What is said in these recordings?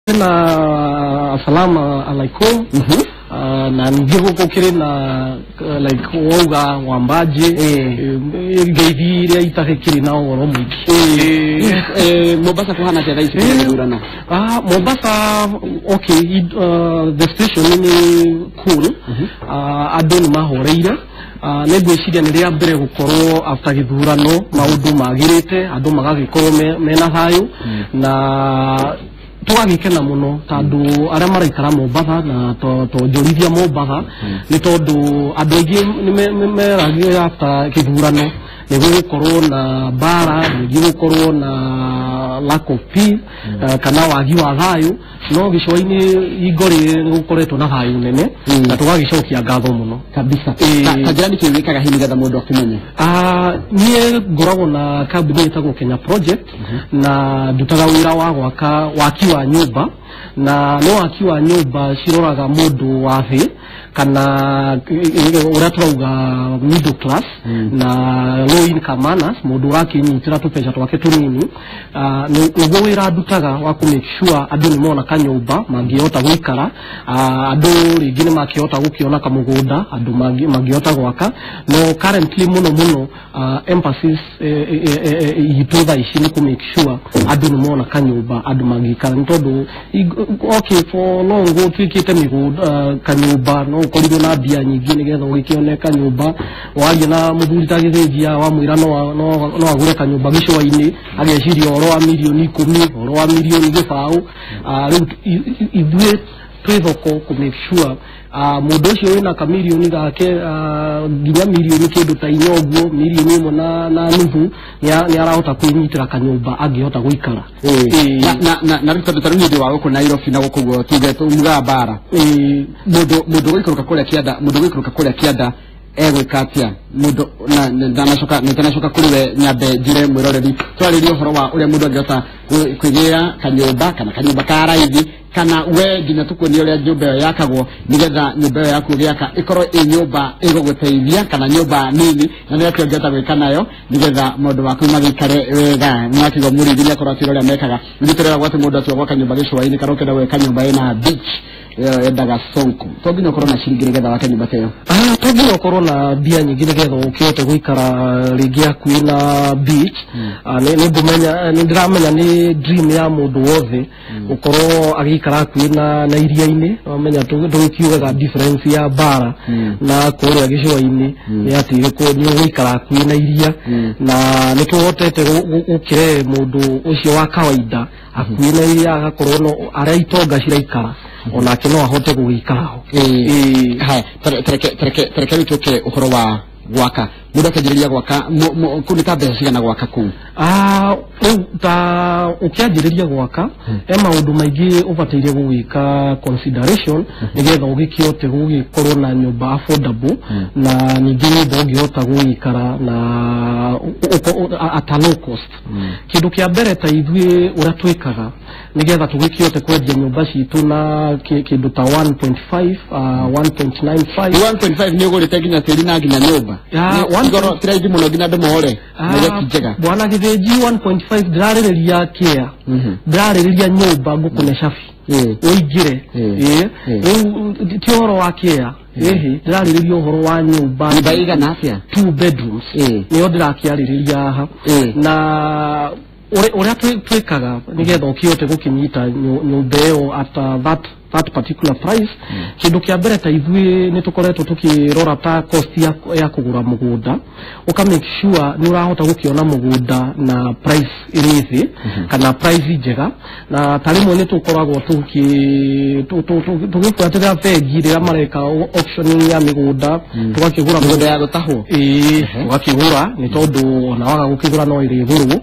Na assalamu alaikum. Na ningĩ gũkũ kĩrĩ na like wauga wambaje, ngeithi iria itagĩkĩrĩ na ũhoro mũingĩ. Mombasa kuhana atĩa thaa ici kwĩna gĩthurano? Ah, Mombasa, okay, the station nĩ cool. Andũ nĩ mahoreire. Nĩ ngwĩciria nĩ rĩa mbere gũkorwo after gĩthurano maũndũ magĩrĩte, andũ magagĩkorwo mena thayũ na tũgagĩkena mũno tondũ arĩa maraikara Mombatha na tonjorithia Mombatha, nĩ tondũ andũ aingĩ nĩ meragio after gĩthurano nĩ gũgũkorwo na mbara, nĩ gũgũkorwo na lack of peace, kana wagi wa thayũ, no gĩcũa-inĩ hingo rĩ nĩ gũkoretwo na thayũ nene na tũgagĩcokia ngatho mũno. Kabisa. Ta njĩra nĩkĩ wĩkaga hihi nĩgetha mũndũ akĩmenye? Ah, niĩ ngoragwo na kambuni ĩtagwo Kenya Project na ndutaga wĩra wa gwaka, waki wa nyũmba, na nĩ waki wa nyũmba ciroraga mũndũ wa thĩ kana ũrĩa tũrauga middle class na low income earners, mũndũ ũrakĩnyitĩra tũbeca twake tũnini. Ah, nĩguo wĩra ndutaga wa kũ make sure andũ nĩ mona kanyũmba mangĩhota gũikara. Ah, andũ rĩngĩ nĩ makĩhota gũkĩona kamũgũnda andũ mangĩhota gwaka, no currently mũno mũno emphasis itũ thaa ici nĩ kũ make sure andũ nĩ mona kanyũmba andũ mangĩikara, nĩ tondũ okay, for long gũtuĩkĩte mĩgũnda, kanyũmba no ũkorirwo na mbia nyingĩ nĩgetha ũgĩkĩone kanyũmba. Waria na mũthuri ta gĩthĩnjia, wamwĩra no agũre kanyũmba gĩcũa-inĩ, ageciria ũhoro wa mirioni 10, ũhoro wa mirioni 0. Ah, rĩu ithuĩ twĩ thoko kũ make sure mũndũ ũcio wĩna kamirioni gake, nginya mirioni kĩndũ ta 4 ũguo, mirioni 1 na nuthu, nĩ arahota kwĩnyitĩra kanyũmba angĩhota gũikara. Na rĩu tondũ ta rĩu nĩ wa gũkũ Nairobi na gũkũ guo tuge mugaga mbara, mũndũ gũikũrũka kũrĩa kĩanda, mũndũ gũikũrũka kũrĩa kĩanda egwĩka atĩa? Mũndũ na ndanacoka ndanacoka kũrĩ we, nyambe njĩre mwĩroreri twarĩrie ũhoro wa ũrĩa mũndũ angĩhota kwĩgĩra kanyũmba kana kanyũmba ka raithi, kana we nginya tũkuonie ũrĩa nyũmba ĩyo yakagwo nĩgetha nyũmba ĩyo yaku ũgĩaka ĩkorwo ĩ nyũmba ĩgũgũteithia kana nyũmba nini, na nĩ atĩa ũngĩhota gwĩka nayo nĩgetha maũndũ maku magĩikare wega. Nĩwakigwo mũrĩithi nĩakorwo atwĩra ũrĩa mekaga. Nĩ tũreragwo atĩ mũndũ atua gwaka nyũmba gĩcũa-inĩ kana ũkĩenda gwĩka nyũmba ĩna beach ĩyo yendaga sonko, to nginya ũkorwo na ciringi nĩgetha wake nyũmba ta ĩyo? Ah, to nginya ũkorwo na mbia nyingĩ nĩgetha ũkĩhote gũikara rĩngĩ hakuhĩ na beach. Ah, nĩ ngũmenya, nĩ ndĩramenya nĩ dream ya mũndũ wothe gũkorwo agĩikara hakuhĩ na iria-inĩ. Wamenya tũgĩkiugaga difference ya bara na kũrĩa gĩcũa-inĩ nĩ atĩ nĩ ũgũikara hakuhĩ na iria, na nĩ tũhotete gũkĩrehe mũndũ ũcio wa kawaida hakuhĩ na iria, agakorwo no arĩa itonga ciraikara onake no ahote gũgĩikara ho. Haya, tareke rĩu tũke ũhoro wa gwaka. Mũndũ akĩanjĩrĩria gwaka kũu nĩ ta mbeca cigana gwaka kũu? Ah, rĩu ta ũkĩanjĩrĩria gwaka he maũndũ maingĩ ũbataire gũgĩka consideration nĩgetha ũgĩkĩhote gũgĩkorwo na nyũmba affordable na ningĩ nyũmba ũngĩhota gũgĩikara na at a low cost. Kĩndũ kĩa mbere, ta ithuĩ ũrĩa twĩkaga nĩgetha tũgĩkĩhote kwendia nyũmba citũ na kĩndũ ta 1.5, 1.95. 1.5 nĩ ũgũrĩte nginya tĩri na nginya nyũmba? Goro ti raithi mũno nginya andũ more nĩ ti njega. Bwana Gĩthĩnji, 1.5 ndĩrarĩrĩria kĩa ndĩrarĩrĩria nyũmba ngũkũne cabi ũingĩre. Rĩu ti ũhoro wa kĩa, ĩhĩ, ndĩrarĩrĩria ũhoro wa nyũmba. Nyũmba ĩigana atĩa? Two bedrooms nĩyo ndĩrakĩarĩrĩria haha. Na ũrĩa twĩkaga nĩgetha ũkĩhote gũkĩnyita nyũmba ĩyo at that particular price, kĩndũ kĩa mbere, ta ithuĩ nĩ tũkoretwo tũkĩrora ta cost ya kũgũra mũgũnda, ũka make sure nĩ ũrahota gũkĩona mũgũnda na price ĩrĩ thĩ kana price njega. Na ta rĩmwe nĩ tũkoragwo tũgĩbuatĩrĩra bengi rĩrĩa mareka auctioning ya mĩgũnda, tũgakĩgũra. Mĩgũnda ya gũtahwo? Ĩĩ, ũgakĩgũra, nĩ tondũ ona waga gũkĩgũra no ĩrĩgũrwo.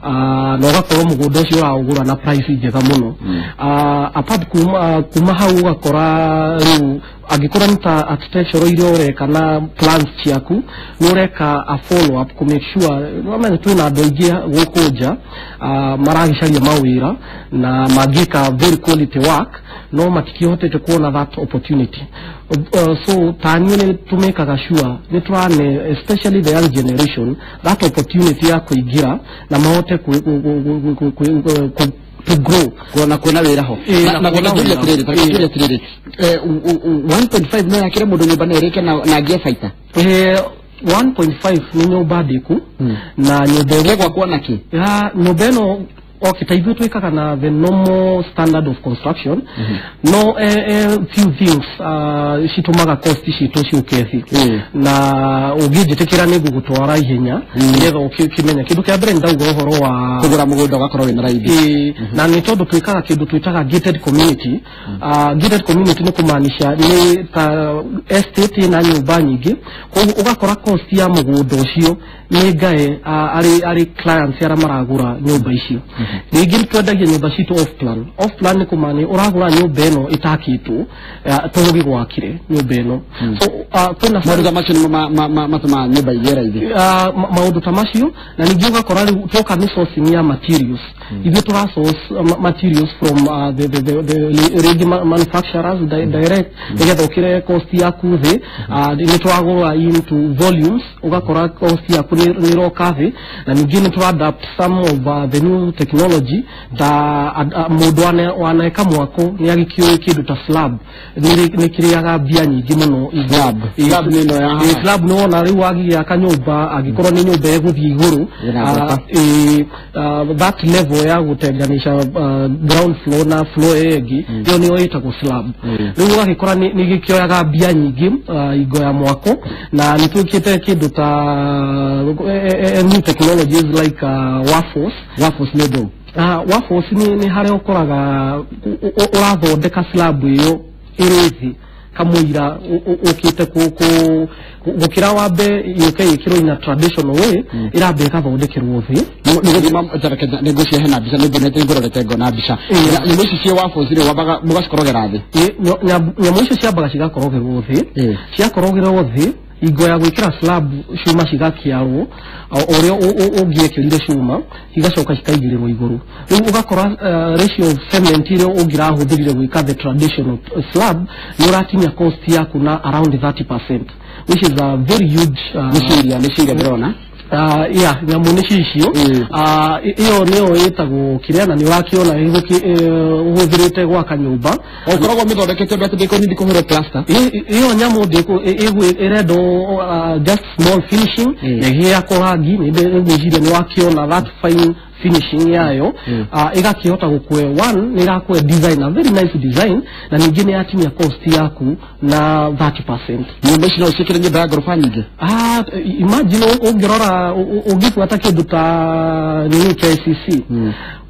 Ah, na ũgakorwo mũgũnda ũcio ũraũgũra na price njega mũno. Ah, apart kuma hau, ũgakora rĩu angĩkorwo nĩ ta architectural iria ũreka na plans ciaku, nĩ ũreka a follow up kũ make sure. Wamenya twĩna andũ aingĩ gũkũ nja, maragĩcaria mawĩra na mangĩka very quality work, no matikĩhotete kuona that opportunity. So ta niĩ nĩ tũmĩkaga sure nĩ tũrane especially the young generation that opportunity ya kũingĩra na mahote to grow. Kuona kwĩna wĩra ho. Na na kuona kuona wĩra. Atĩrĩrĩ, atĩrĩrĩ, 1.5 no yakĩre mũndũ nyũmba na ĩrĩke na angĩe baita? 1.5 nĩ nyũmba ndĩku na nyũmba ĩgũ Ĩgwakwo na kĩ? Ya nyũmba ĩno, okay, ta ithuĩ twĩkaga na the normal standard of construction, no few things citũmaga cost citũ ciũke thĩ. Na ũngĩnjĩtĩkĩra nĩ ngũgũtwara ihenya nĩgetha ũkĩmenya. Kĩndũ kĩa mbere nĩ ndauga ũhoro wa kũgũra mũgũnda ũgakorwo wĩna raithi. Ĩĩ, na nĩ tondũ twĩkaga kĩndũ twĩtaga gated community. Gated community nĩ kũmaanisha nĩ ta estate ĩna nyũmba nyingĩ, koguo ũgakora cost ya mũgũnda ũcio nĩ ngae arĩ clients arĩa maragũra nyũmba icio. Rĩngĩ nĩ twendagia nyũmba citũ off plan. Off plan nĩ kũmaanisha ũragũra nyũmba ĩno ĩtakĩtwo, tũgũgĩgwakire nyũmba ĩno. So kwĩna Maũndũ ta macio nĩmo matũmaga nyũmba igĩe raithi. Maũndũ ta macio, na ningĩ ũgakora rĩu twoka nĩ sourcing ya materials. Ithuĩ tũra source materials from the rĩngĩ manufacturers direct nĩgetha ũkĩre cost yaku thĩ. Nĩ tũragũra into volumes, ũgakora cost yaku nĩ ĩroka thĩ. Na ningĩ nĩ tũra adapt some of the new technology, ta mũndũ waneka mwako nĩ agĩkĩũĩ kĩndũ ta slab nĩ kĩrĩaga mbia nyingĩ mũno. Slab. Slab nĩ ĩno ya haha. Slab nĩ wona rĩu wagĩaka nyũmba, angĩkorwo nĩ nyũmba ĩgũthiĩ igũrũ, Ĩna ngoroba. That level ya gũtenganisha ground floor na floor ĩyo ĩngĩ, ĩyo nĩyo ĩtagwo slab. Rĩu ũgagĩkora nĩ gĩkĩoyaga mbia nyingĩ, ingo ya mwako. Na nĩ twĩkĩte kĩndũ ta new technologies like waffles. Waffles nĩ ndũ? Waffles nĩ harĩa ũkoraga ũrathondeka slab ĩyo ĩrĩ thĩ kamũira ũkĩte gũkĩra wambe yũke ĩkĩrwo in a traditional way, ĩrambe ĩgathondekerwo thĩ. Nĩ gũthima nĩ ngũcihe na mbica, nĩ nguonete, ngũrorete ngona mbica. Nyamũ ici ciĩ waffles rĩ, wambaga mũgacikorogera thĩ? Nyamũ icio ciambaga cigakorogerwo thĩ. Ciakorogerwo thĩ, ingo ya gwĩkĩra slab, cuma cigakĩarwo o ũrĩa ũngĩekĩrire cuma, igacoka cikaigĩrĩrwo igũrũ. Rĩu ũgakora ratio of cement ĩrĩa ũngĩrahũthĩrire gwĩka the traditional slab, nĩ ũratinia cost yaku na around 30%, which is a very huge Nĩ ciria ndĩrona. Yeah, nyamũ nĩ cicio. Ĩyo nĩyo ĩtagwo kĩrĩa, na nĩ ũrakĩona ũhũthĩrĩte gwaka nyũmba. Ũkoragwo mĩthondekete ũndũ atĩ ndĩkũnindi kũhũrwo plaster? Ĩyo nyamũ ĩrendwo just small finishing na ĩgĩakwo rangi. Nĩ ngwĩciria nĩ wakĩona that fine finishing yayo. Ĩgakĩhota gũkũe one, nĩ ĩrakũe design, a very nice design, na ningĩ nĩ yatinia cost yaku na 30%. Nyũmba ici no ũciĩkĩre nyũmba ya ngoroba nyingĩ? Ah, imagine ũngĩrora ũngĩbuata kĩndũ ta nini KICC,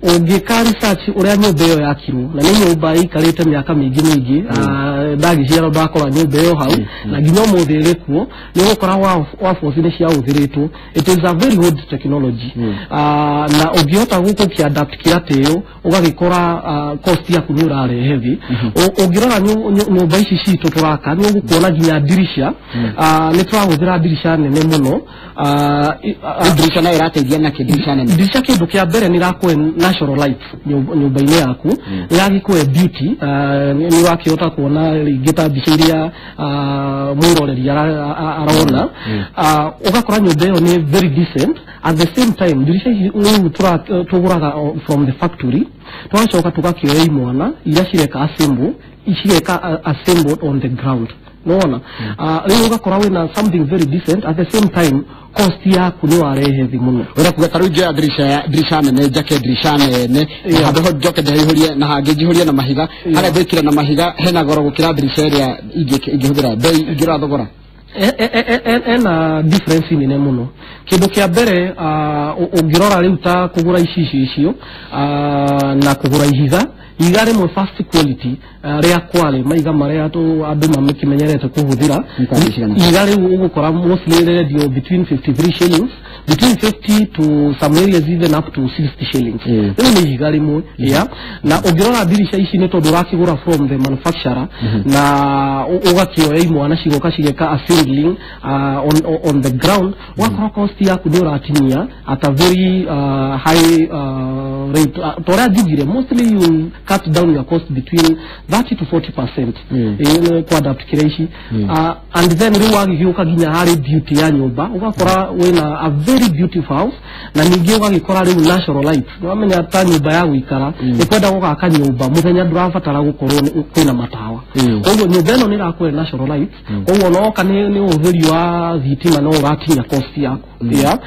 ũngĩka research ũrĩa nyũmba ĩyo yakirwo, na nĩ nyũmba ĩikarĩte mĩaka mĩingĩ mĩingĩ, ndagĩciarwo ndakora nyũmba ĩyo hau, na nginya ũmũthĩ ĩrĩ kuo, nĩ ũgũkora waffles nĩ ciahũthĩrĩtwo. It is a very old technology. Na ũngĩhota gũkĩ-adapt kĩra ĩyo, ũgagĩkora cost yaku nĩ ũrarehe thĩ. Ũngĩrora nyũmba ici citũ tũraka, nĩ ũgũkuona nginya ndirisha, nĩ tũrahũthĩra ndirisha nene mũno. Ndirisha nayo ĩrateithia nakĩ, ndirisha nene? Ndirisha, kĩndũ kĩa mbere, nĩ ĩrakũhe natural light nyũmba-inĩ yaku, nĩ ĩragĩkũhe beauty. Nĩ ũrakĩhota kuona rĩngĩ ta mbica iria mwĩroreri arona. Ũgakora nyũmba ĩyo nĩ very decent. At the same time, ndirisha ici rĩu tũgũraga from the factory, tũgacoka tũgakĩoya imwana iria cireka assemble, cigeka assembled on the ground, nĩwona? Rĩu ũgakora wĩna something very decent, at the same time cost yaku nĩ warehe thĩ mũno. Ũrĩa kuga tarĩu njoya ndirisha ndirisha nene, njake ndirisha nene na handũ ho njoke ndĩhaihũrie na hangĩ njihũrie na mahiga, harĩa ngwĩkĩra na mahiga hena goro gũkĩra ndirisha ĩrĩa ingĩhũthĩra bei ingĩrora thogora. Ena difference nene mũno. Kĩndũ kĩa mbere, ũngĩrora rĩu ta kũgũra icicio icio na kũgũra ihiga, ihiga rĩmwe first quality, rĩa Kwale, maiga marĩa andũ mamĩkĩmenyerete kũhũthĩra. Nĩ ta cigana? Ihiga rĩu ũgũkora mostly rĩrendio between 53 shillings, between 50 to some areas even up to 60 shillings. Rĩu nĩ ihiga rĩmwe, yeah. Na ũngĩrora ndirica ici, nĩ tondũ ũrakĩgũra from the manufacturer na ũgakĩoya imwana cigoka cigeka assembling on the ground, ũgakora cost yaku nĩ ũratinia at a very high rate. Ta ũrĩa njugire, mostly you cut down your cost between 30 to 40% kuadapt kĩrĩa ici. And then rĩu wagĩgĩũka nginya harĩ beauty ya nyũmba, ũgakora wĩna a very very beautiful house. Na ningĩ ũgagĩkora rĩu natural light, nĩwamenya ta nyũmba ya gũikara ĩkwenda gũgaka nyũmba mũthenya ndũrabatara gũkorwo kwĩna matawa. Koguo nyũmba ĩno nĩ ĩrakũhe natural light, koguo noka nĩ ũhũthĩri wa thitima no ũrakinya cost yaku. Yeah.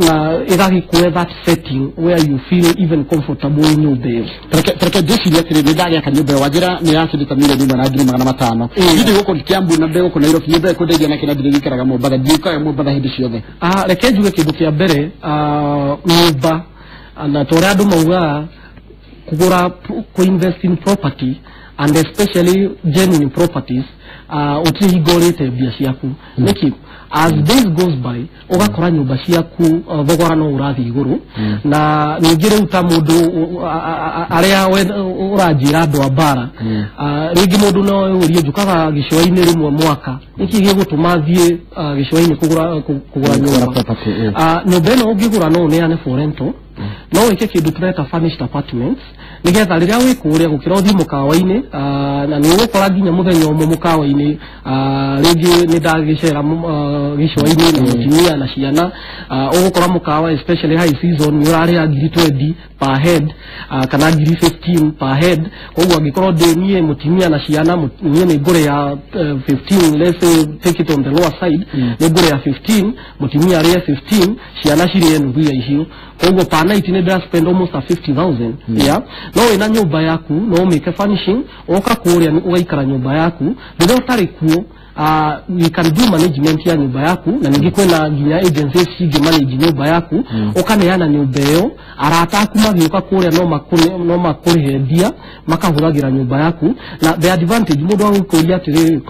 Na ĩgagĩkũhe that setting where you feel even comfortable in nyũmba ĩyo. Tareke ndĩcirie atĩrĩ, nĩ ndagĩaka nyũmba ĩyo wanjĩra nĩ yacindĩta 1,500,000. Niĩ ndĩ gũkũ Kiambu na ndĩ gũkũ Nairobi, nyũmba ĩyo ĩkũndeithia nakĩ na ndĩrĩgĩikaraga Mombatha, ndiũkaga Mombatha hĩndĩ ciothe? Reke njuge kĩndũ kĩa mbere, nyũmba na ta ũrĩa andũ maugaga kũgũra, kũ-invest in property and especially genuine properties, ũtirĩ hingo ũrĩte mbia ciaku. Nĩkĩ? As days goes by ũgakora nyũmba ciaku thogora no ũrathiĩ igũrũ. Na ningĩ rĩu ta mũndũ arĩa ũranjĩra andũ a bara, rĩngĩ mũndũ no ũrie njũkaga gĩcũa-inĩ rĩmwe mwaka, nĩkĩ gĩgũtũma thiĩ gĩcũa-inĩ kũgũra nyũmba? Nyũmba ĩno ũngĩgũra no ũneane for rental, no wĩke kĩndũ tũreta furnished apartments, nĩgetha rĩrĩa wĩ kũrĩa gũkĩra ũthiĩ mũkawa-inĩ, na nĩ ũgũkora nginya mũthenya ũmwe mũkawa-inĩ, rĩngĩ nĩ ndagĩcera gĩcũa-inĩ na mũtumia na ciana, ũgũkora mũkawa especially high season nĩ ũrarĩha ngiri 20 per head, kana ngiri 15 per head. Koguo angĩkorwo ndĩ niĩ mũtumia na ciana, niĩ nĩ ngũrĩha 15, let's say take it on the lower side, nĩ ngũrĩha 15, mũtumia arĩhe 15, ciana cirĩe nuthu ya icio. Koguo per night nĩ ndĩra spend almost a 50,000. Yeah. No wĩna nyũmba yaku no ũmĩke furnishing, ũgoka kũrĩa ũgaikara nyũmba yaku rĩrĩa ũtarĩ kuo. We can do management ya nyũmba yaku, na ningĩ kwĩna nginya agencies cingĩ manage nyũmba yaku. Ũkaneana nyũmba ĩyo, arata aku magĩũka kũrĩa no makũrĩhe mbia makahũthagĩra nyũmba yaku. Na the advantage, mũndũ agũkũria atĩrĩrĩ,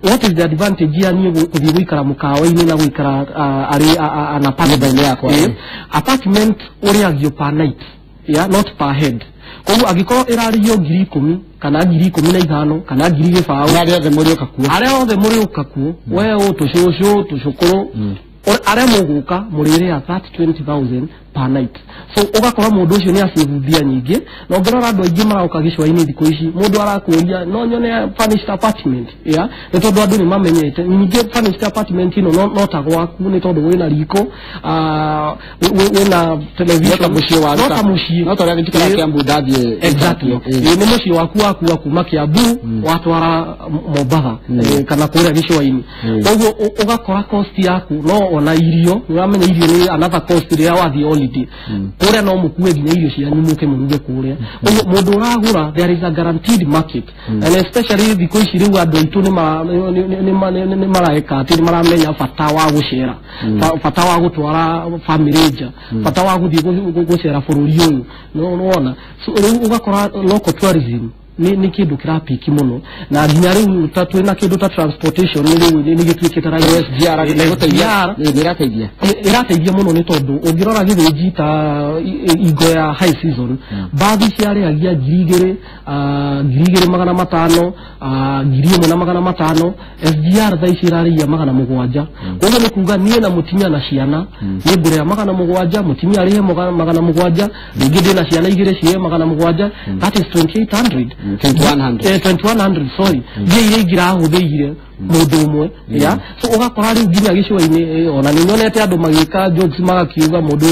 what is the advantage ya niĩ gũthiĩ gũikara mũkawa-inĩ na gũikara arĩ an apartment? Nyũmba-inĩ yakwa. Apartment ũrĩagio per night, yeah, not per head. Koguo angĩkorwo ĩrarĩhio 10,000 kana 15,000 kana 20,000, na arĩa othe mũrĩũka kuo, arĩa othe mũrĩũka kuo, we ũ tũcũcũ tũcũkũrũ, arĩa mũgũka mũrĩrĩha 20,000 per night. So ũgakora mũndũ ũcio nĩ acĩvu mbia nyingĩ. Na ũngĩrora andũ aingĩ maroka gĩcũa-inĩ thikũ ici, mũndũ arakũria no nyone furnished apartment? Yeah, nĩ tondũ andũ nĩ mamenyete. Ningĩ furnished apartment ĩno no ta gwaku, nĩ tondũ wĩna riko, wĩna television, no ta mũciĩ waku, no ta mũciĩ, no ta ũrĩa njikaraga Kiambu ndathiĩ. Exactly. Nĩ mũciĩ waku wakua kuma Kiambu watwara Mombatha kana kũrĩa gĩcũa-inĩ. Koguo ũgakora cost yaku no ona irio, nĩ ũramenya irio nĩ another cost rĩrĩa wathiĩ holiday. Kũrĩa no mũkue nginya irio cianyu mũke mũruge kũrĩa. Koguo mũndũ ũragũra, there is a guaranteed market, and especially thikũ ici rĩu andũ aitũ nĩ mareka atĩ nĩ maramenya bata wa gũcera, bata wa gũtwara family nja, bata wa gũthiĩ gũcera bũrũri ũyũ, nĩwona. So rĩu ũgakora local tourism nĩ kĩndũ kĩrapiki mũno, na nginya rĩu ta twĩna kĩndũ ta transportation rĩu nĩ gĩtuĩkĩte raithi. SGR nĩ ĩgũteithia, nĩ ĩrateithia. Ĩrateithia mũno, nĩ tondũ ũngĩrora gĩthĩnji ta ingo ya high season, mbathi ciarĩhagia 2,000, 2,500, 1,500. SGR thaa ici ĩrarĩhia 700. Koguo nĩ kuga niĩ na mũtumia na ciana nĩ ngũrĩha 700, mũtumia arĩhe 700, rĩngĩ ndĩna ciana igĩrĩ cirĩhe 700, that is 2800. 2100. 2100, sorry, mbia iria ingĩrahũthĩire mũndũ ũmwe. Yeah, so ũgakora rĩu nginya gĩcũa-inĩ, ona nĩ nyonete andũ magĩka jokes magakiuga mũndũ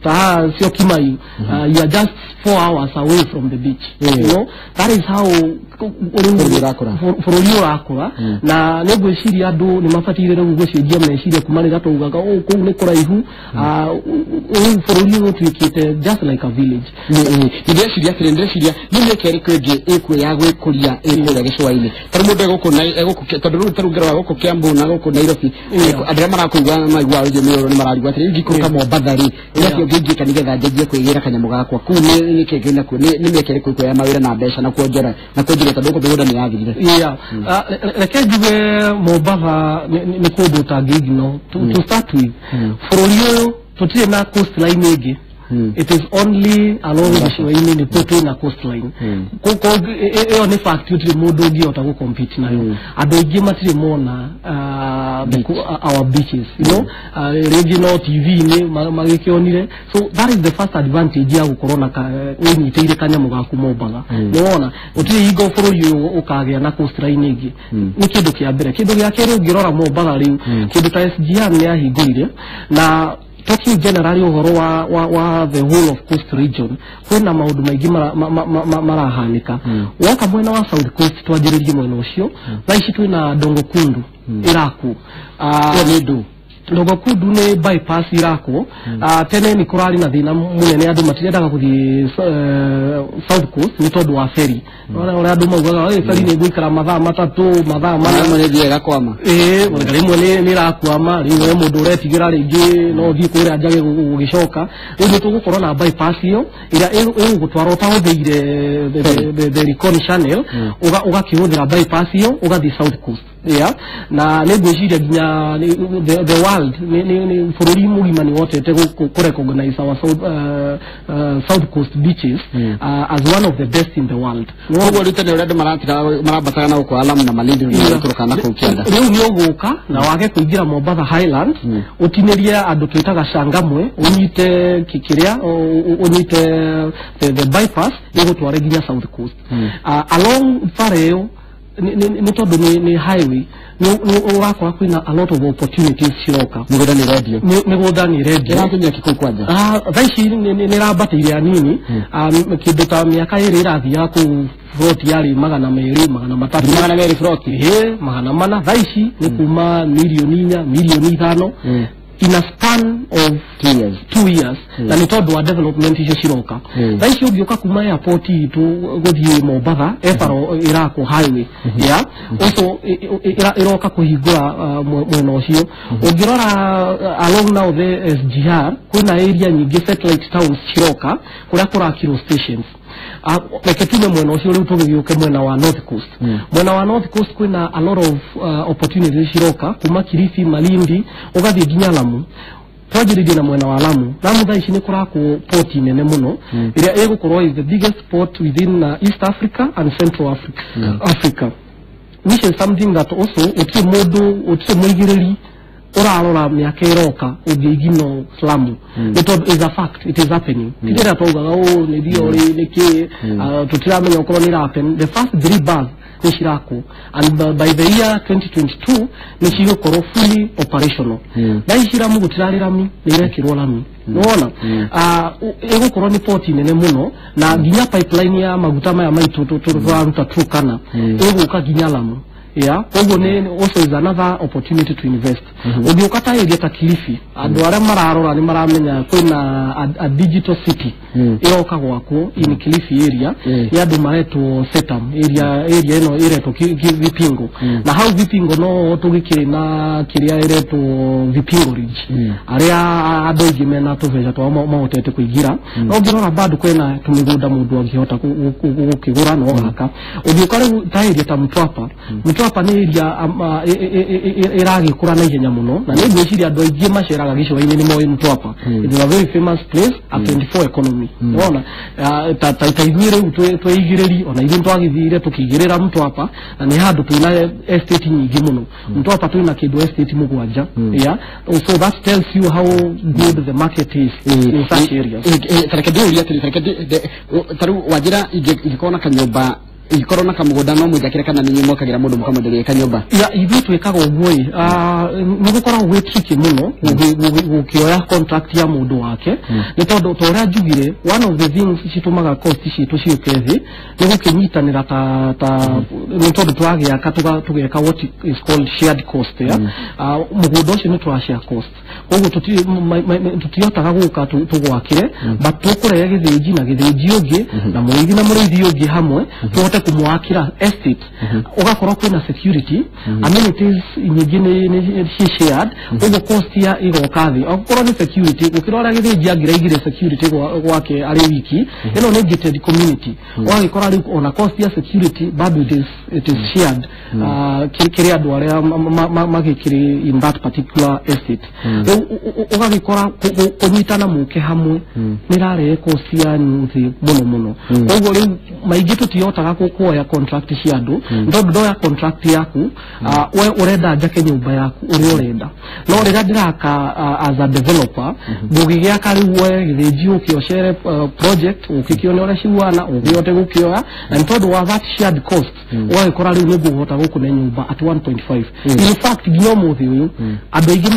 ta haha Syokimau, you are just 4 hours away from the beach. You know, that is how bũrũri ũrakũra. Bũrũri ũrakũra. Na nĩ ngwĩciria andũ nĩ mabataire rĩu gũcenjia meciria kuma rĩrĩa twaugaga, "Oh, kũu nĩ kũraihu." Rĩu bũrũri ũyũ ũtuĩkĩte just like a village. Ndĩreciria atĩrĩ, ndĩreciria nĩ mĩeke ĩrĩkũ ĩngĩ ĩkuo ya gwĩkũria ĩkũrĩa gĩcũa-inĩ? Tarĩu mũndũ egũkũ na egũkũ, tondũ rĩu tarĩu ngĩrora gũkũ Kiambu na gũkũ Nairobi, andũ arĩa marakũigua maigua rũthiomi rũrũ nĩ mararigwo atĩrĩ, ingĩikũrũka Mombatha rĩ, nĩ atĩa ũngĩnjĩka nĩgetha njanjie kwĩgĩra kanyamũ gakwa kũu? Nĩ kĩĩ kĩna kuo? Nĩ mĩeke ĩrĩkũ ĩkuo ya mawĩra na mbeca na kuonjora na kuonjoria, tondũ gũkũ mĩgũnda nĩ yathirire? Yeah. Reke njuge Mombatha nĩ kũndũ ũtangĩ ignore. To start with, bũrũri ũyũ tũtirĩ na coastline ĩngĩ. It is only along gĩcũa-inĩ nĩkuo twĩna coastline. Ĩyo nĩ fact, gũtirĩ mũndũ ũngĩhota gũcompete nayo. Andũ aingĩ matirĩ mona our beaches, rĩngĩ no TV-inĩ magĩkĩonire. So that is the first advantage ya gũkorwo na wĩnyitĩire kanyamũ gaku Mombatha. Nĩwona gũtirĩ hingo bũrũri ũyũ ũkagĩa na coastline ĩngĩ. Nĩ kĩndũ kĩa mbere. Kĩndũ gĩa kerĩ, ũngĩrora Mombatha rĩu, kĩndũ ta SGR nĩ yahingũrire, na talking generally ũhoro wa the whole of coast region, kwĩna maũndũ maingĩ marahanĩka. Woka mwena wa South Coast, twanjĩrĩrie mwena ũcio, thaa ici twĩna Dongo Kundu ĩrakwo. Ĩyo nĩ ndũ? Dongo Kundu nĩ bypass irakwo. Tene nĩ kũrarĩ na thĩna mũnene, andũ matirendaga gũthiĩ South Coast nĩ tondũ wa ferry. Ũrĩa andũ maugaga, "Ĩ, ferry nĩ ĩgũikara mathaa 3, mathaa 4." Rĩmwe nĩ ĩthiaga ĩgakwama. Ĩĩ, rĩmwe nĩ ĩrakwama. Rĩu we mũndũ ũretigĩra rĩngĩ no ũthiĩ kũrĩa njage gũgĩcoka. Rĩu nĩ tũgũkorwo na bypass ĩyo ĩrĩa ĩgũgũtwara ũtahũthĩire the Likoni Channel, ũgakĩhũthĩra bypass ĩyo ũgathiĩ South Coast, yeah. Na nĩ ngwĩciria nginya the world, nĩ bũrũri mũgima nĩ wotete kũ recognize our South Coast beaches as one of the best in the world. Koguo rĩu tene ũrĩa andũ maratiga marambataga na gũkũ Lamu na Malindi, rĩu nĩ na kũu kĩanda. Rĩu nĩ ũgũka na wage kũingĩra Mombatha Highlands, ũtinĩrie andũ twĩtaga Changamwe, ũnyite kĩrĩa ũnyite the bypass ĩgũtware nginya South Coast. Along bara ĩyo, nĩ tondũ nĩ highway, nĩ ũrakora kwĩna a lot of opportunities ciroka. Mĩgũnda nĩ ĩrendio. Mĩgũnda nĩ ĩrendio. Ĩrakinyia kĩ kũu kwanja? Thaa ici nĩ ĩrambatĩire hanini. Kĩndũ ta mĩaka 2 ĩrathiaga kũu plot yarĩ 200, 300. 200 plot? Ĩĩ, 400. Thaa ici nĩ kuma mirioni 4, mirioni 5 in a span of 2 years. 2 years, na nĩ tondũ wa development icio ciroka. Thaa ici ũngĩũka kuma airport itũ gũthiĩ Mombatha, e bara ĩrakwo highway, yeah, also ĩroka kũhingũra mwena ũcio. Ũngĩrora along now the SGR, kwĩna area nyingĩ satellite towns ciroka kũrĩa kũrakirwo stations. Reke tume mwena ũcio rĩu tũgĩgĩũke mwena wa North Coast. Mwena wa North Coast kwĩna a lot of opportunities ciroka kuma Kilifi, Malindi, ũgathiĩ nginya Lamu. Twanjĩrĩrie na mwena wa Lamu. Lamu thaa ici nĩ kũrakwo port nene mũno ĩrĩa ĩgũkorwo is the biggest port within East Africa and Central Africa, which is something that also gũtirĩ mũndũ, gũtirĩ mũigĩrĩri ũrarora mĩaka ĩroka ũngĩigino Lamu, nĩ tondũ is a fact, it is happening. Ti rĩrĩa twaugaga ũ nĩ theory nĩ kĩ, tũtiramenya okorwo nĩ happen. The first three bars nĩ cirakwo, and by the year 2022 nĩ cigũkorwo fully operational. Thaa ici Lamu gũtirarĩ rami, nĩ irekĩrwo rami. Nĩwona ĩgũkorwo nĩ port nene mũno, na nginya pipeline ya maguta maya maitũ tũraruta Turkana ĩgũka nginya Lamu, yeah. Koguo nĩ also is another opportunity to invest. Ũngĩũka ta area ta Kilifi, andũ arĩa mararora nĩ maramenya kwĩna a digital city ĩroka gwakwo in Kilifi area. Nĩ andũ maretwo Setam area, area ĩno ĩretwo Vipingo, na hau Vipingo no tũgĩkĩrĩ na kĩrĩa ĩretwo Vipingo Ridge, arĩa andũ aingĩ mena tũbeca twao mahotete kũingĩra. No ũngĩrora bado kwĩna tũmĩgũnda mũndũ angĩhota gũkĩgũra na ũgaka. Ũngĩũka rĩu ta area ta Mtwapa, Mtwapa nĩ area ĩragĩkũra na ihenya mũno, na nĩ ngwĩciria andũ aingĩ maceraga gĩcũa-inĩ nĩ moĩ Mtwapa. It is a very famous place, a 24 economy. Nĩwona ta ithuĩ rĩu twĩigĩrĩri, ona ithuĩ twagĩthire tũkĩigĩrĩra Mtwapa, na nĩ handũ twĩna estate nyingĩ mũno. Mtwapa twĩna kĩndũ estate 7, yeah. So that tells you how good the market is in such areas. Tareke ndĩũrie atĩrĩ, tareke tarĩu wanjĩra ingĩkorwo na kanyũmba, ingĩkorwo na kamũgũnda, no mũnjakĩre kana nĩ inyuĩ mwakagĩra mũndũ mũkamwenderia kanyũmba? Ya, ithuĩ twĩkaga ũguo ĩ, nĩ gũkoragwo gwĩ tricky mũno gũkĩoya contract ya mũndũ wake, nĩ tondũ ta ũrĩa njugire, one of the things citũmaga cost citũ ciũke thĩ nĩ gũkĩnyitanĩra, ta nĩ tondũ twagĩaka tũgeka what is called shared cost, ya. Mũgũnda ũcio nĩ tũra share cost, koguo tũtihotaga gũka tũgwakĩre, but tũkũrehe gĩthĩnji na gĩthĩnji ũngĩ na mũrĩithi na mũrĩithi ũngĩ hamwe tũhote tũhote kũmwakĩra estate, ũgakorwo kwĩna security, amenities nyingĩ nĩ ci shared, ũguo cost ya igoka thĩ. Okorwo nĩ security, gũkĩra ũrĩa Gĩthĩnji angĩraigire security gwake arĩ wiki, ĩno nĩ gated community, ũgagĩkora rĩu ona cost ya security bado it is shared kĩrĩ andũ arĩa magĩkĩrĩ in that particular estate. Rĩu ũgagĩkora kũnyitana mũke hamwe nĩ ĩrarehe cost yanyu thĩ mũno mũno. Koguo rĩu maingĩ tũtihotaga kuoya contract cia andũ, tondũ ndoya contract yaku, we ũrenda njake nyũmba yaku ũrĩa ũrenda, no rĩrĩa ndĩraka as a developer, ngũgĩgĩaka rĩu woe Gĩthĩnji ũke ũcere project, ũkĩkĩone ũrĩa cihuana, ũkĩhote gũkĩoya, na nĩ tondũ wa that shared cost, ũgagĩkora rĩu nĩ ngũhota gũkũne nyũmba at 1.5. In fact, nginya ũmũthĩ ũyũ andũ aingĩ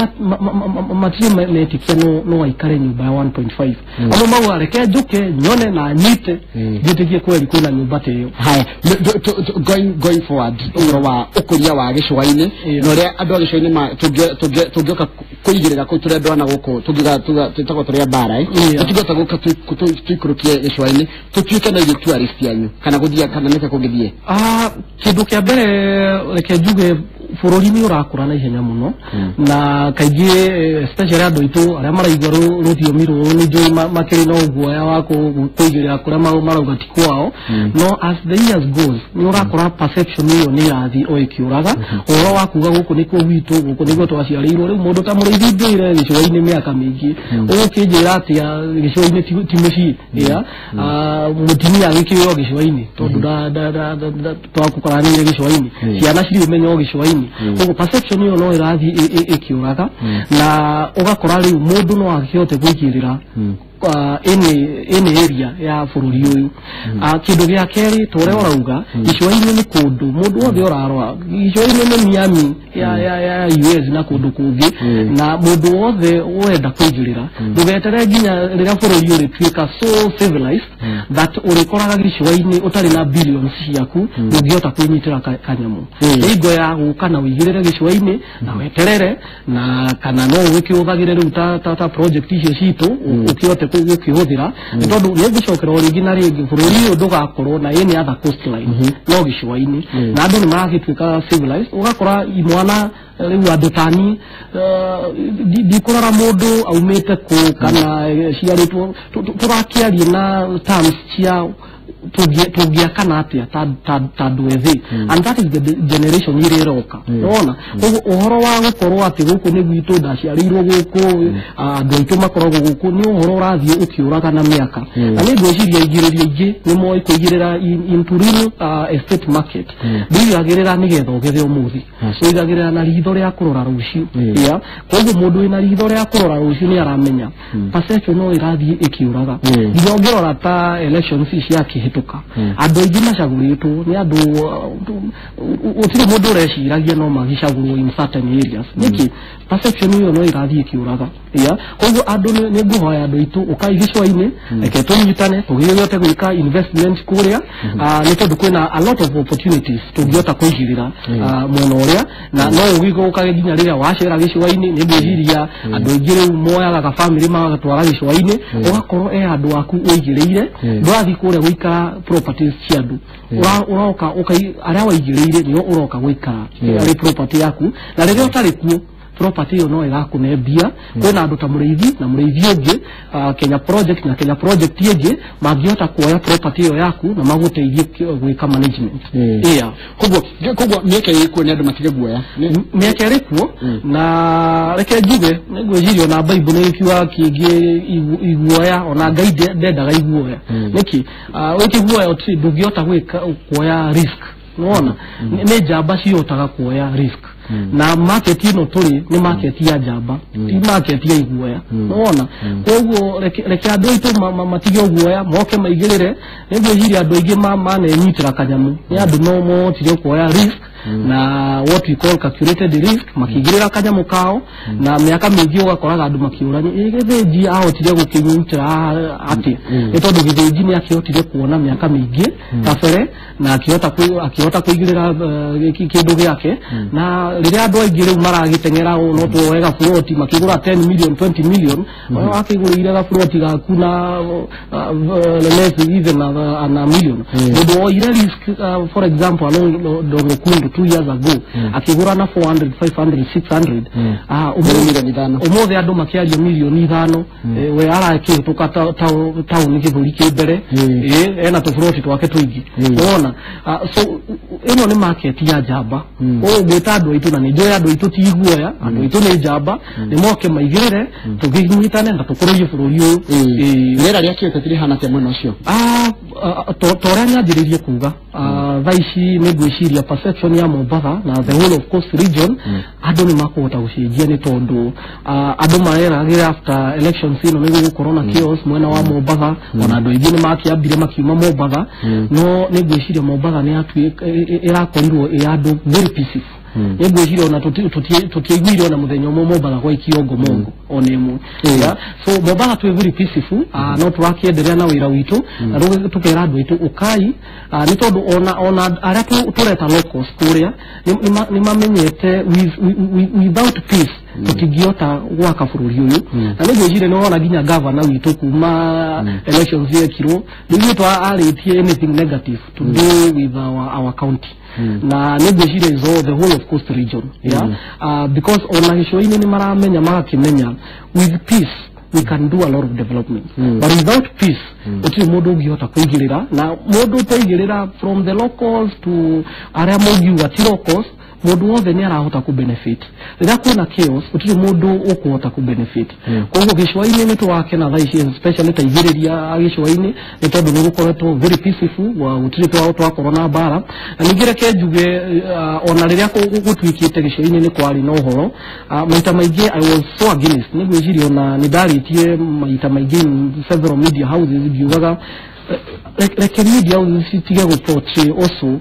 matirĩ metĩkia no aikare nyũmba ya 1.5. Amwe mauga reke njũke nyone na nyite njĩtĩkie kweri kwĩna nyũmba ta ĩyo. Haya, going forward, ũhoro wa ũkũria wa gĩcũa-inĩ na ũrĩa andũ a gĩcũa-inĩ tũngĩũka kũigĩrĩra kũu, tũrĩ andũ ana gũkũ tũngiuga twĩtagwo tũrĩ a mbara, tũtingĩhota gũka tũikũrũkie gĩcũa-inĩ tũtuĩke na ithuĩ tourist anyu kana gũthiĩ kana nĩkĩ kũngĩthiĩ? Kĩndũ kĩa mbere, reke njuge bũrũri nĩ ũrakũra na ihenya mũno, na kaingĩ especially andũ aitũ arĩa maraigua rũthiomi rũrũ, nĩ njũĩ makĩrĩ na ũguoya wa kũigĩrĩra kũrĩa marauga ti kwao, no as the years goes nĩ ũrakora perception ĩyo nĩ ĩrathiĩ o ĩkĩũraga, ũhoro wa kuga gũkũ nĩkuo gwitũ, gũkũ nĩkuo twaciarĩirwo. Rĩu mũndũ ta Mũrĩithi, ndũire gĩcũa-inĩ mĩaka mĩingĩ, ũgũkĩnjĩra atĩa gĩcũa-inĩ ti mũciĩ? Yeah. Mũtumia agĩkĩũrwo gĩcũa-inĩ tondũ twakũkoranĩire gĩcũa-inĩ, ciana cirĩ ũmenyo gĩcũa-inĩ. Koguo perception ĩyo no ĩrathiĩ ĩkĩũraga, na ũgakora rĩu mũndũ no akĩhote kũigĩrĩra any area ya bũrũri ũyũ. Kĩndũ gĩa kerĩ, ta ũrĩa ũrauga, gĩcũa-inĩ nĩ kũndũ mũndũ wothe ũrarora, gĩcũa-inĩ nĩ Miami ya US na kũndũ kũngĩ, na mũndũ wothe ũrenda kũigĩrĩra, ndũgetere nginya rĩrĩa bũrũri ũrĩtuĩka so civilized that ũrĩkoraga gĩcũa-inĩ ũtarĩ na billions ciaku ndũngĩhota kwĩnyitĩra kanyamũ. Nĩ hingo ya gũka na ũigĩrĩre gĩcũa-inĩ na weterere, na kana no ũgĩkĩhũthagĩre rĩu ta project icio citũ, ũkĩhote gũkĩhũthĩra, nĩ tondũ nĩ ngũcokera o rĩngĩ na rĩngĩ, bũrũri ũyũ ndũgakorwo na any other coastline no gĩcũa-inĩ, na andũ nĩ maragĩtuĩka civilized. Ũgakora imwana rĩu andũ tani ndikũrora mũndũ aumĩte kũ kana ciarĩtwo, tũrakĩaria na terms cia tũngĩakana atĩa ta andũ ethĩ, and that is the generation ĩrĩa ĩroka. Nĩwona koguo ũhoro wa gũkorwo atĩ gũkũ nĩ gwitũ, ndaciarĩirwo gũkũ, andũ aitũ makoragwo gũkũ, nĩ ũhoro ũrathiĩ ũkĩũraga na mĩaka. Na nĩ ngwĩciria igĩrĩria aingĩ nĩ moĩ kũigĩrĩra into real estate market. Ndũigagĩrĩra nĩgetha ũgethe ũmũthĩ, ũigagĩrĩra na ritho rĩa kũrora rũciũ. Yeah. Koguo mũndũ wĩna ritho rĩa kũrora rũciũ nĩ aramenya perception no ĩrathiĩ ĩkĩũraga. Nginya ũngĩrora ta elections ici ciakĩhĩtũka, andũ aingĩ macagũrĩtwo nĩ andũ gũtirĩ mũndũ ũreciragia no magĩcagũrwo in certain areas. Nĩkĩ? Perception ĩyo no ĩrathiĩ ĩkĩũraga. Yeah. Koguo andũ nĩ ngũhoya andũ aitũ, ũkai gĩcũa-inĩ, reke tũnyitane tũgĩhote gwĩka investment kũrĩa, nĩ tondũ kwĩna a lot of opportunities tũngĩhota kũigĩrĩra mwena ũrĩa, na no ũgĩũkage nginya rĩrĩa wacera gĩcũa-inĩ. Nĩ ngwĩciria andũ aingĩ rĩu moyaga gabamĩrĩ magatwara gĩcũa-inĩ, ũgakorwo e handũ waku ũigĩrĩire, ndũrathiĩ kũrĩa gũikara properties cia andũ. Ũroka arĩa waigĩrĩire nĩo ũroka gũikara arĩ property yaku, na rĩrĩa ũtarĩ kuo property ĩyo no ĩgakũne mbia. Kwĩna andũ ta Mũrĩithi na Mũrĩithi ũngĩ, Kenya Project na Kenya Project ĩngĩ, mangĩhota kuoya property ĩyo yaku na magũteithie gwĩka management. Yeah. Koguo mĩeke ĩkuo nĩ andũ matige guoya. Mĩeke ĩrĩ kuo, na reke njuge nĩ ngwĩciria ona Bible nĩ ĩkiuga kĩngĩ iguoya, ona Ngai ndendaga iguoya. Nĩkĩ? Wĩkĩguoya ndũngĩhota gwĩka kuoya risk. Nĩwona nĩ njamba cihotaga kuoya risk, na market ĩno tũrĩ nĩ market ya njamba, ti market ya iguoya. Nĩwona koguo reke andũ aitũ matige ũguoya, moke maigĩrĩre. Nĩ ngwĩciria andũ aingĩ manenyitĩra kanyamũ nĩ andũ no mohotire kuoya risk. Na what we call calculated risk, makĩigĩrĩra kanyamũ kao, na mĩaka mĩingĩ ũgakoraga andũ makĩũrania, ĩ Gĩthĩnji ahotire gũkĩnyitĩra atĩ? Nĩ tondũ Gĩthĩnji nĩ akĩhotire kuona mĩaka mĩingĩ kabere na akĩhota kũigĩrĩra kĩndũ gĩake. Na rĩrĩa andũ aingĩ rĩu maragĩteng'era ũũ, no tuoe gaburoti makĩgũra 10 million, 20 million, wakĩgũrĩire gaburoti gaku na less even na million. Mũndũ woire risk, for example, along Dongokundu 2 years ago, akĩgũra na 400, 500, 600, 5 million. Ũmũthĩ andũ makĩaria 5 million, we arakĩhĩtũka taũni gĩthũri kĩ mbere, ena tũburoti twake tũingĩ. Wona, so ĩno nĩ market ya njamba. Ũũ ngwĩta andũ aitũ, na nĩ njũĩ andũ aitũ ti iguoya, andũ aitũ nĩ njamba, nĩ moke maigĩrĩre, tũkĩnyitane na tũkũrĩrie bũrũri ũyũ. Rĩera rĩa kĩũteti rĩhana atĩa mwena ũcio? Ta ũrĩa nyanjĩrĩirie kuga, thaa ici nĩ ngwĩciria perception ya Mombatha na the whole of Coast region, andũ nĩ makũhota gũcenjia, nĩ tondũ andũ mareragĩra after elections ĩno nĩ gũgũkorwo na chaos mwena wa Mombatha. Ona andũ aingĩ nĩ makĩambire makiuma Mombatha, no nĩ ngwĩciria Mombatha nĩ ĩrakorirwo ĩ andũ very peaceful. Nĩ ngwĩciria ona tũtiaiguire ona mũthenya ũmwe Mombatha gwaikio ngomongo ona ĩmwe. Yeah. So Mombatha twĩ very peaceful, no tũrakĩenderea na wĩra witũ na tũkera andũ aitũ ũkai, nĩ tondũ ona arĩa tũreta locals kũrĩa nĩ mamenyete without peace tũtingĩhota gwaka bũrũri ũyũ. Na nĩ ngwĩciria nĩ wona nginya gavana witũ kuma elections yekirwo, nĩguo arĩtie anything negative to do with our county, na nĩ ngwĩciria is all the whole of Coast region, yeah? Because ona gĩcũa-inĩ nĩ maramenya, magakĩmenya with peace we can do a lot of development, but without peace gũtirĩ mũndũ ũngĩhota kũigĩrĩra. Na mũndũ ũtaigĩrĩra, from the locals to arĩa mũngiuga ti locals, mũndũ wothe nĩ arahota ku benefit. Rĩrĩa kwĩna chaos, gũtirĩ mũndũ ũkũhota ku benefit. Koguo gĩcũa-inĩ nĩ tũrakena thaa ici, especially taigĩrĩria gĩcũa-inĩ, nĩ tondũ nĩ gũkoretwo very peaceful, gũtirĩ twakorwo na mbara. Na ningĩ reke njuge, ona rĩrĩa gũtuĩkĩte gĩcũa-inĩ nĩ kwarĩ na ũhoro, maita maingĩ I was so against. Nĩ ngwĩciria ona nĩ ndarĩtie maita maingĩ in several media houses ngiugaga, reke media houses citige gũ portray also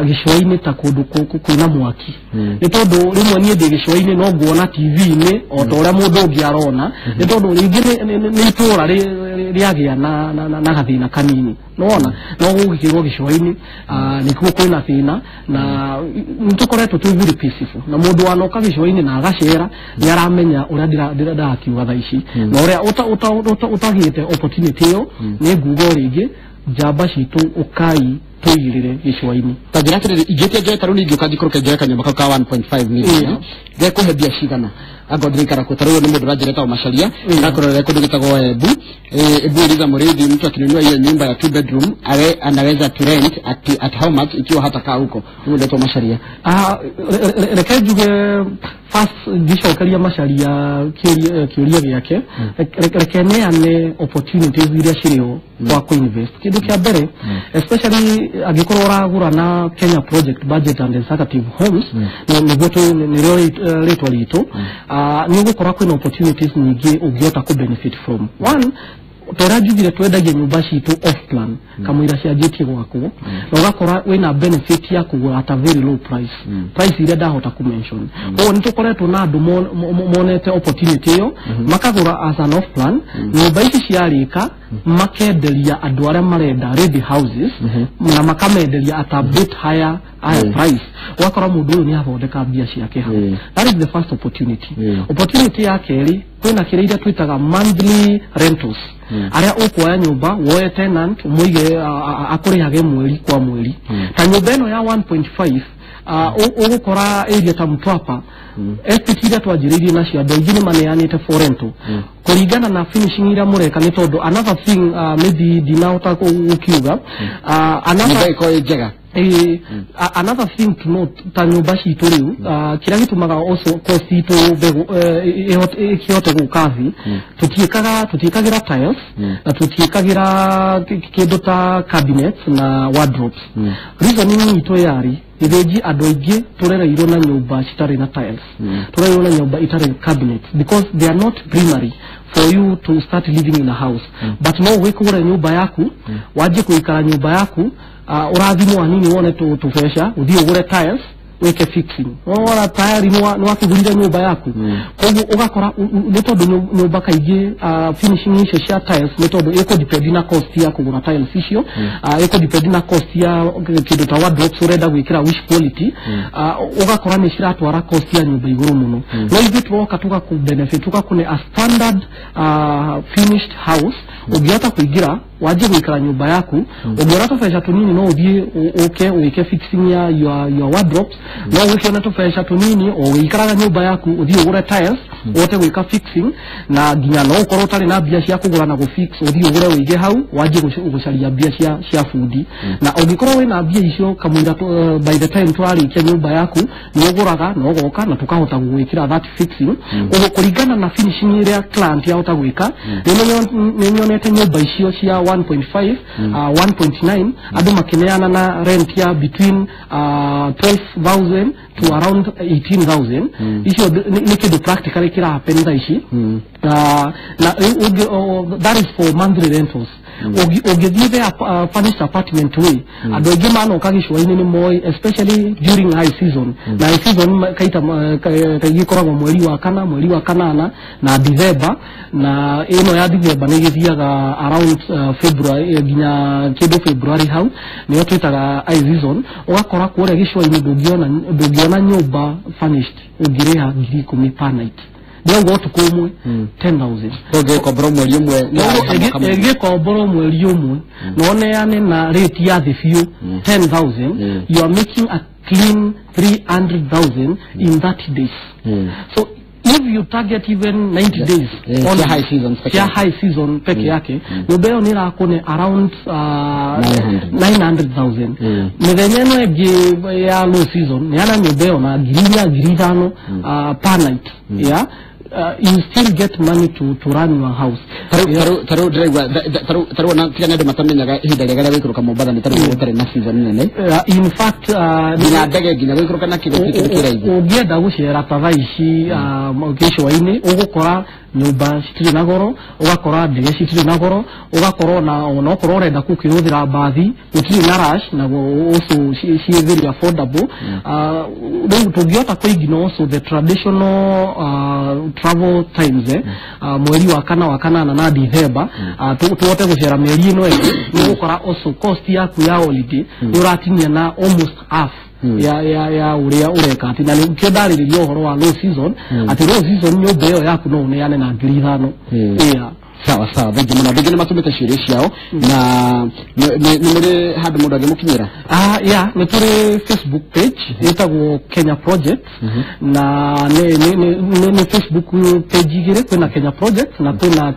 gĩcũa-inĩ ta kũndũ kwĩna mwaki, nĩ tondũ rĩmwe niĩ ndĩ gĩcũa-inĩ no nguona TV-inĩ o ta ũrĩa mũndũ ũngĩ arona, nĩ tondũ rĩngĩ nĩ itũũra rĩagĩa na gathĩna kanini, nĩwona no gũgĩkĩrwo gĩcũa-inĩ, nĩkuo kwĩna thĩna. Na nĩ tũkoretwo twĩ very peaceful, na mũndũ wanoka gĩcũa-inĩ na agacera nĩ aramenya ũrĩa ndĩrakiuga thaa ici. Na ũrĩa ũtagĩte opportunity ĩyo, nĩ nguga o rĩngĩ, njamba citũ, ũkai tũigĩrĩre gĩcũa-inĩ. Ta njĩra atĩrĩrĩ, ingĩtia njoe ta rĩu ningĩũka njikũrũke njoe kanyũmba kau ka 1.5 million, ngekũhe mbia cigana angorwo ndĩraikara kuo? Ta rĩu nĩ mũndũ ũranjĩra etagwo Macharia, arakũrorera kũndũ gĩtagwo Embu. Embu uliza Mũrĩithi, mtu akinunua hiyo nyumba ya two bedroom awe anaweza to rent at how much ikiwa hatakaa huko? Nĩ mũndũ etagwo Macharia. Reke njuge first, ngĩcokeria Macharia kĩũria gĩake, reke neane opportunities iria cirĩ ho kwa kũinvest. Kĩndũ kĩa mbere, especially angĩkorwo ũragũra na Kenya Project Budget and Executive Homes, nĩguo nĩrĩo rĩtwa ritũ, nĩ ũgũkora kwĩna opportunities nyingĩ ũngĩhota kũ benefit from. One, ta ũrĩa njugire, twendagia nyũmba citũ off plan kamũira cianjĩtie gwakwo, na ũgakora wĩna benefit ya kũgũra at a very low price, price iria ndahota kũ mention. Koguo nĩ tũkoretwo na andũ monete opportunity ĩyo, makagũra as an off plan nyũmba ici ciarĩka, makenderia andũ arĩa marenda ready houses, na makamenderia at a bit higher price. Ũgakora mũndũ ũyũ nĩ athondeka mbia ciake hau. That is the first opportunity. Opportunity ya kerĩ, kwĩna kĩrĩa iria twĩtaga monthly rentals, arĩa ũkuoya nyũmba, woe tenant, ũmũige akũrĩhage mweri kwa mweri. Ta nyũmba ĩno ya 1.5, ũgũkora area ta Mtwapa, estate iria twanjĩrĩirie nacio, andũ aingĩ nĩ maneanĩte for rental kũringana na finishing iria mũreka. Nĩ tondũ another thing, maybe ndinahota gũkiuga, another Nyũmba ĩkorwo ĩ njega. Another thing to note, ta nyũmba citũ rĩu, kĩrĩa gĩtũmaga also cost itũ mbegũ ĩkĩhote gũka thĩ, tũtiĩkagĩra tiles na tũtiĩkagĩra kĩndũ ta cabinets na wardrobes. Reasoning itũ yarĩ Gĩthĩnji, andũ aingĩ tũrereirwo na nyũmba citarĩ na tiles, tũrereirwo na nyũmba itarĩ cabinets, because they are not primary for you to start living in a house. But no wĩkũgũra nyũmba yaku, wanjie kũikara nyũmba yaku, ũrathimwo hanini, wone tũbeca, ũthiĩ ũgũre tiles. wike fixing wona tayari ni wakigurire nyumba yaku. Koguo ugakora ni tondu nyumba kaingĩ finishing icio cia tiles ni tondu iko depend na cost ya kugura tiles icio, iko depend na cost ya kindu ta wardrobes urenda gwikira which quality, ugakora ni ciratwara cost ya nyumba iguru muno. No ithuĩ turoka tugaku benefit tukakune a standard finished house ũngĩhota kũingĩra wanjie gwikara nyumba yaku, ũngĩona tũbeca tũnini no ũthiĩ ũke wĩke fixing ya your wardrobes, no ũgĩkĩone tũbeca tũnini o wĩikaraga nyumba yaku ũthiĩ ũgũre tiles ũhote gwĩka fixing, na nginya no ũkorwo ũtarĩ na mbia cia kũgũra na gũfix ũthiĩ ũgũre wĩige hau wanjie gũcaria mbia cia bundi. Na ũngĩkorwo wĩna mbia icio kamũira by the time twarĩkia nyumba yaku nĩ ũgũraga na ũgoka na tũkahota gũgwĩkĩra that fixing. Ũguo kũringana na finishing ĩrĩa client yahota gwĩka, nĩ nyonete nyumba icio cia 1.5 1.9 andũ makineana na rent ya between 12,000 to around 18,000. Icio nĩ kĩndũ practically kĩra happen thaa ici. Na that is for monthly rentals. Ũngĩthiĩ the furnished apartment way, andũ aingĩ manoka gĩcũa-inĩ nĩ moĩ, especially during high season. Na high season kaita kaingĩ ĩkoragwo mweri wa kana, mweri wa kanana na December, na ĩno ya December nĩ ĩgĩthiaga around February nginya kĩndũ February hau nĩyo twĩtaga high season. Ũgakora kũrĩa gĩcũa-inĩ ndũngĩona nyũmba furnished ũngĩrĩha 10,000 per night. Ndĩrauga ũtukũ ũmwe 10,000. Ũngĩkombora mweri ũmwe ũngĩkombora mweri ũmwe na ũneane na rate ya thĩ biũ 10,000, you are making a clean 300,000 in 30 days. So if you target even 90 days on high season, high season peke yake, nyũmba ĩyo nĩ ĩrakũne around 900,000. Mĩthenya ĩno ĩngĩ ya low season neana nyũmba ĩyo na 4,000 5,000 per night. Yeah, you still get money to run your house. Taru ndĩraigua taru na tiga andũ matamenyaga ihinda rĩega rĩa gũikũrũka Mombatha nĩ taru gũtarĩ na season nene. In fact nginya ndege nginya gũikũrũka na kĩndũ kĩndũ kĩraihu. Ũngĩenda gũcera ta thaa ici gĩcũa-inĩ ũgũkora nyũmba citirĩ na goro, ũgakora ndege citirĩ na goro, ũgakora ona okorwo ũrenda gũkĩhũthĩra mbathi gũtirĩ na rush, na also ciĩ very affordable. Rĩu tũngĩhota kũignore also the traditional travel times, mweri wa kana wa kanana na December, tuhote gũcera mĩeri ĩno ĩngĩ, nĩ ũgũkora also cost yaku ya holiday nĩ ũratinia na almost half ya ũrĩa ũreka. Atĩ na nĩkĩo ndarĩrĩria ũhoro wa low season, atĩ low season nyũmba ĩyo yaku no ũneane na 5,000. Yeah. Sawa sawa, thengiũ mũno. Andũ aingĩ nĩ matũmĩte ciũria ciao na nĩ mũrĩ handũ mũndũ angĩmũkinyĩra? Yeah, nĩ tũrĩ Facebook page ĩtagwo Kenya Project, na nĩ Facebook page igĩrĩ, kwĩna Kenya Project na kwĩna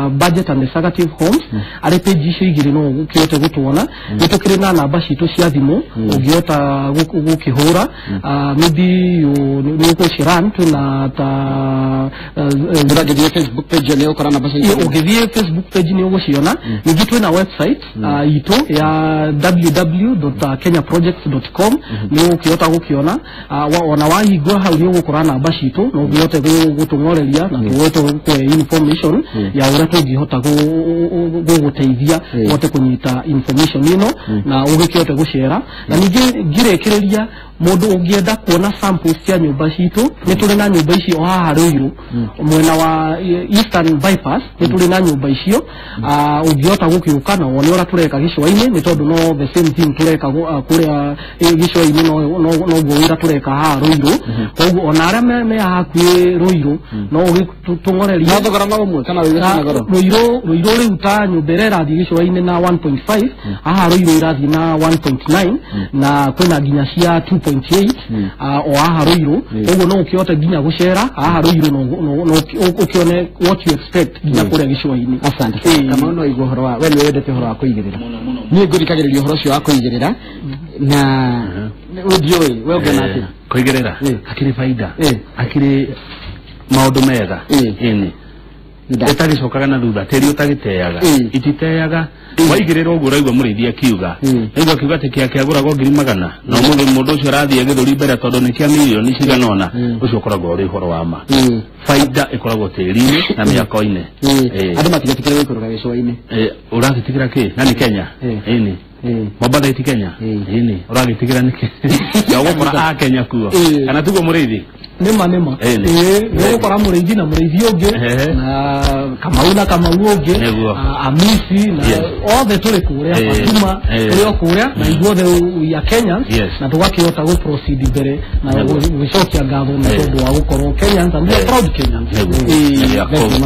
Budget and Executive Homes. Arĩ page icio igĩrĩ no ũkĩhote gũtuona. Nĩ tũkĩrĩ na namba citũ cia thimũ ũngĩhota gũkĩhũra, maybe nĩ ũgũciran twĩna ta ũngĩthiĩ Facebook page nĩ ũgũkora namba cia ũngĩthiĩ Facebook page nĩ ũgũciona. Ningĩ twĩna website itũ ya www.kenyaprojects.com nĩ ũkĩhota gũkĩona. Ona wahingũra hau nĩ ũgũkora namba citũ na ũngĩhote gũtũng'oreria na tũhote gũkũhe information ya ũrĩa tũngĩhota gũgũteithia ũhote kũnyita information ĩno na ũgĩkĩhote gũcera. Na ningĩ ngĩrĩkĩrĩria, mũndũ ũngĩenda kuona samples cia nyũmba citũ, nĩ tũrĩ na nyũmba ici o haha Ruiru mwena wa Eastern Bypass, nĩ tũrĩ na nyũmba icio. Ũngĩhota gũkĩũka na wone ũrĩa tũreka gĩcũa-inĩ, nĩ tondũ no the same thing tũreka kũrĩa gĩcũa-inĩ, noguo wĩra tũreka haha Ruiru. Koguo ona arĩa me hakuhĩ Ruiru no ũgĩtũng'orerie. No thogora no ũmwe kana Ruiru na goro? Ruiru rĩu ta nyũmba ĩrĩa ĩrathiĩ gĩcũa-inĩ na 1.5, haha Ruiru ĩrathiĩ na 1.9, na kwĩna nginya cia 2.8 o haha Ruiru. Koguo no ũkĩhote nginya gũcera haha Ruiru no ũkĩone what you expect nginya kũrĩa gĩcũa-inĩ. Asante. Kamau no igua ũhoro wa we nĩ wendete ũhoro wa kũigĩrĩra. Niĩ ngũthikagĩrĩria ũhoro ũcio wa kũigĩrĩra na ndiũĩ we ũngĩona atĩa? Kũigĩrĩra hakĩrĩ baida, hakĩrĩ maũndũ mega ĩni ĩtagĩcokaga na thutha, tĩri ũtagĩteaga, ititeaga. Waigĩrĩra ũguo ũraigua mũrĩithi akiuga, naigua akiuga atĩ kĩa kĩagũragwo 100,000 na ũmũthĩ mũndũ ũcio arathiĩ gĩthũri mbere tondũ nĩ kĩa mirioni cigana ũna, ũcio ũkoragwo ũrĩ ũhoro wa ma. Baida ĩkoragwo tĩri-inĩ na mĩako-inĩ. Andũ matigetikĩre gũikũrũka gĩcũa-inĩ. Ũragĩtigĩra kĩ? Na nĩ Kenya. Ĩni. Mombatha ti Kenya ĩni ũragĩtigĩra nĩkĩ ya ũgũkora a Kenya kuo kana tuguo mũrĩithi nĩma nĩma ĩĩ ũgũkora mũrĩithi na mũrĩithi ũngĩ na Kamau na Kamau ũngĩ Amisi na othe tũrĩ kũrĩa Fatuma tũrĩ o kũrĩa na ithuothe we are Kenyans na tũgakĩhota gũ proceed mbere na gũcokia ngatho nĩ tondũ wa gũkorwo Kenyans and we are proud Kenyans.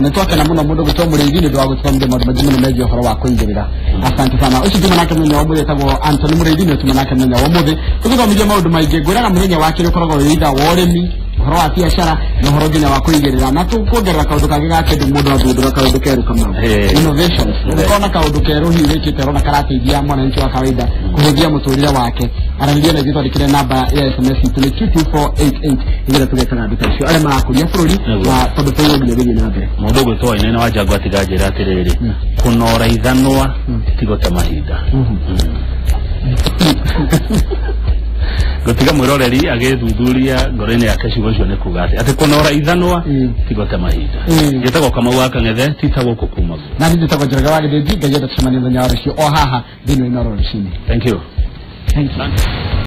Nĩ twakena mũno mũndũ gwĩtwo mũrĩithi nĩ ũndũ wa gũtũthomithia maũndũ maingĩ mũno megiĩ ũhoro wa kũigĩrĩra. Asante sana. Ũcio tuma nake mũthenya wa ũmũthĩ etagwo Anthony Mũrĩithi nĩ tuma nake mũthenya wa ũmũthĩ tũgũthomithia maũndũ maingĩ. Ngwĩraga mũthenya wa kerĩ ũkoragwo wĩ itha wa ũrĩmi, ũhoro wa biacara na ũhoro nginya wa kũigĩrĩra, na tũkuongerera kaũndũ kangĩ ga kĩndũ mũndũ athundũra kaũndũ kerũ Kamau, innovations. Ũngĩkorwo na kaũndũ kerũ hihi wĩkĩte ũrona karateithia mwananchi wa kawaida kũhũthia mũtũrĩre wake, aranĩria na ithuĩ twandĩkĩre namba ya SMS itũ nĩ 22488 nĩgetha tũgekaga andũ ta acio arĩa marakũria bũrũri na tondũ bũrũri nginya gũthiĩ na mbere. Mũndũ ũgwĩtwo Wainaina wa Njangũ atiga njĩra atĩrĩrĩ, kũnora ithanwa tigote mahinda. Gũtiga mwĩroreri agĩthuthuria ngoro-inĩ yake ciugo icio nĩ kuga atĩ kũnora ithanwa tigote mahinda. Njĩtagwo Kamau wa Kang'ethe ti ta gũkũ kuma guo. Na niĩ njĩtagwo Njoroge wa Gĩthĩnji. Ngai enda tũcemanie mũthenya wa rũciũ o haha thĩinĩ wa Inooro rũcinĩ. Thank you. Thank you.